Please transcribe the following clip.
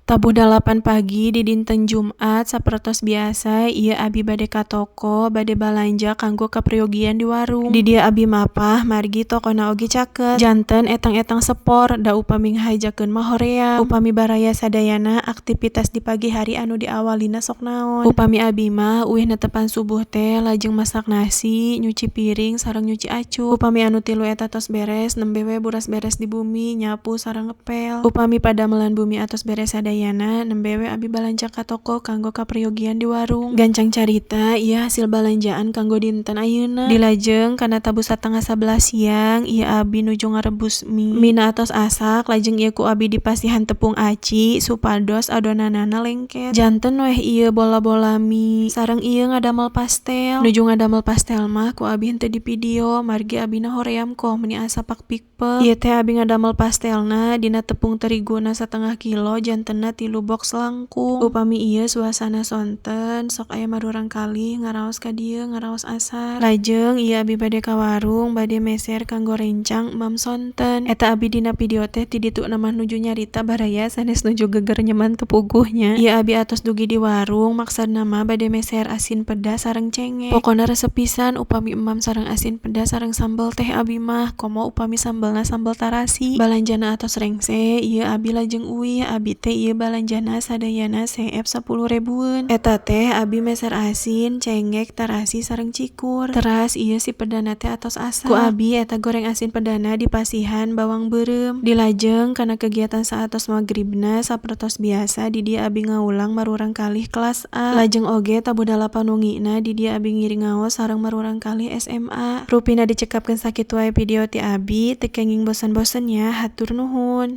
Tabuh 8 pagi di dinten Jumat, sapertos biasa ieu abi bade ka toko, bade balanja kanggo kaperyogian di warung. Di dieu abi mapah margi tokona oge caket, janten etang-etang sepor, da upami ngahajakeun mah hoream. Upami baraya sadayana, aktivitas di pagi hari anu diawalina sok naon? Upami abi mah uih netepan subuh teh lajeng masak nasi, nyuci piring sareng nyuci acuk. Upami anu tilu eta tos beres, nembe we buras beres di bumi, nyapu sareng ngepel. Upami padamelan bumi atos beres sadayana, nembe we abi balanja ka toko kanggo kaperyogian di warung. Gancang carita, ieu hasil balanjaan kanggo dinten ayeuna. Dilajeng kana tabuh 10.30 siang, ieu abi nuju ngarebus mie. Mina atos asak, lajeng ieu ku abi dipasihan tepung aci supados adonanana lengket. Janten weh ieu bola-bola mie. Sareng ieu ngadamel pastel. Nuju ngadamel pastel mah ku abi henteu di video, margi abina hoream koh meuni asa pakpikpek. Ieu teh abi ngadamel pastelna dina tepung teriguna 1/2 kilo, jantenna 3 box langkung. Upami ieu suasana sonten, sok aya marurang kalih ngaraos ka dieu, ngaraos asar. Lajeng ieu abi bade ka warung, bade meser kanggo rencang emam sonten. Eta abi dina video teh ti dituna mah nuju nyarita, baraya, sanes nuju geger nyeman, teu puguh nya. Ieu abi atos dugi di warung, maksudna mah bade meser asin pedas sareng cengek. Pokona resep pisan upami emam sareng asin pedas sareng sambel teh abi mah, komo upami sambelna sambel tarasi. Balanjana atos rengse, ieu abi lajeng uih. Abi teh ieu balanjana sadayana seep 10 ribueun. Eta teh abi meser asin, cengek, tarasi sareng cikur. Teras ieu si pedana teh atos asak. Ku abi eta goreng asin pedana dipasihan bawang beureum. Dilajeng kana kegiatan saatos magribna, sapertos biasa di dieu abi ngawulang marurang kalih kelas A. Lajeng oge tabuh 8 wengina di dieu abi ngiring ngaos sareng marurang kalih SMA. Rupina dicekapkeun sakitu wae video ti abi, teu kenging bosen-bosen nya, hatur nuhun.